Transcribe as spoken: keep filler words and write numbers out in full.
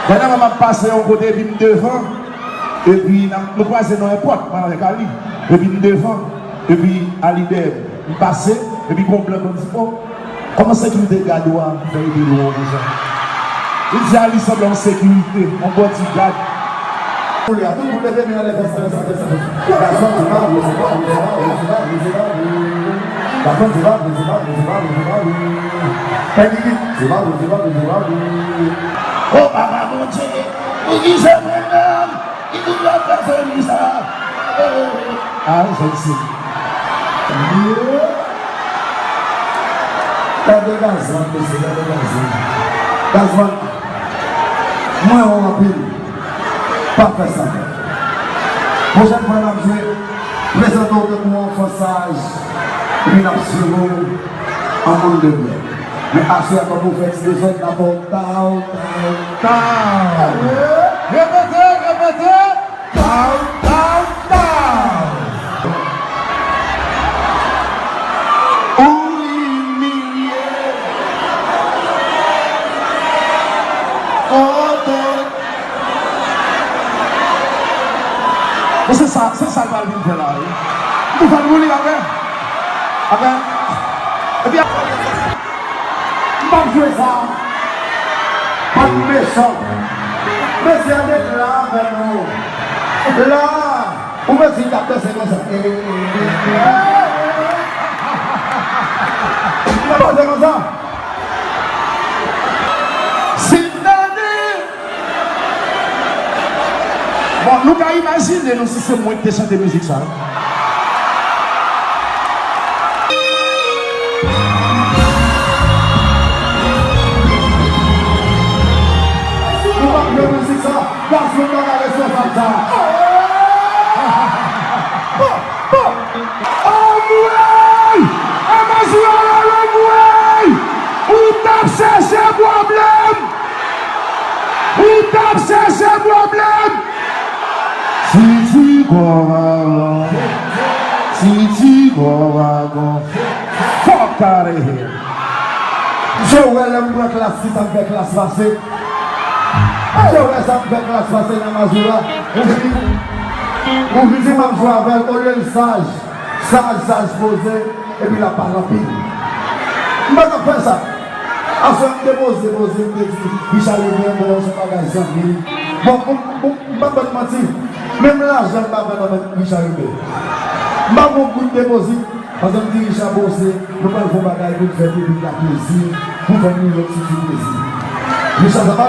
Dènyèman, m ap pase yon kote, epi m devan, epi n ap, nou kwaze nan yon pòt, mwen avèk Ali, epi m devan, epi Ali dèyè m. M pase, epi gon blan konn di, "O, kòman sekirite gad ou a fè ede nou konsa?" Li di Ali sanble yon sekirite, yon bodyguard. Tout moun leve men anlè, fè sa, fè sa, fè sa. Gason, se pa vre, se pa vre, se pa vre, se pa vre, se pa vre. Gason, se pa vre, se pa vre, se pa vre, se pa vre. Fè kiki, se pa vre, se pa vre, se pa vre. O Papa Bondye, pou ki se mwen menm ki pou fè fè sa? A, jèn se. Gade Gazman, mesye, gade Gazman. Gazman, mwen renmen w anpil. Pa fè sa. Pwochèn fwa n ap jwe, prezante w tankou yon anfan saj, epi n ap swiv ou an moun de byen. Men aswè a, kòm ou fè ti dezòd, n ap ba w taw, taw, taw. Repete, repete. Taw, taw, taw. Ou imilye. Kote. Men se sa, se sa l pral vin fè la, wi. Nou fè l pou li, apre. Apre. Epi, m p ap jwe sa. Bann mechan. Mesye a met la avè nou. La. Ou vle di l t ap danse konsa? Li t ap danse konsa? Sitadi. Bon, nou ka imajine nou si se mwen ki te chante mizik sa. Nou p ap jwe mizik sa. Gazman pa ka responsab sa. Anmwey! Amazula anmwey! Ou t ap chèche pwoblèm! Ou t ap chèche pwoblèm! Siti Kovagan, Siti Kovagan, fuck outta here! Misye wè lè m pran klas, ki sa m fè klas pase. Misye wè sa m fè klas pase nan Mazula. Ou vin, ou vin di m ap jwe avè l, olye l saj. Saj, saj poze, epi l ap pale anpil. M pa t ap fè sa. Aswè m te poze, poze, m te di, Richard Eber, bon, se bagay zanmi. Bon, m, m, m pa ban n manti. Menm lajan m pa pran nan men Richard Eber. M pa pran goud depozit. Paske m di Richard, bon, se, nou pral fè yon bagay pou n fè piblik la plezi, pou n fè New York City plezi. Richard, sa pa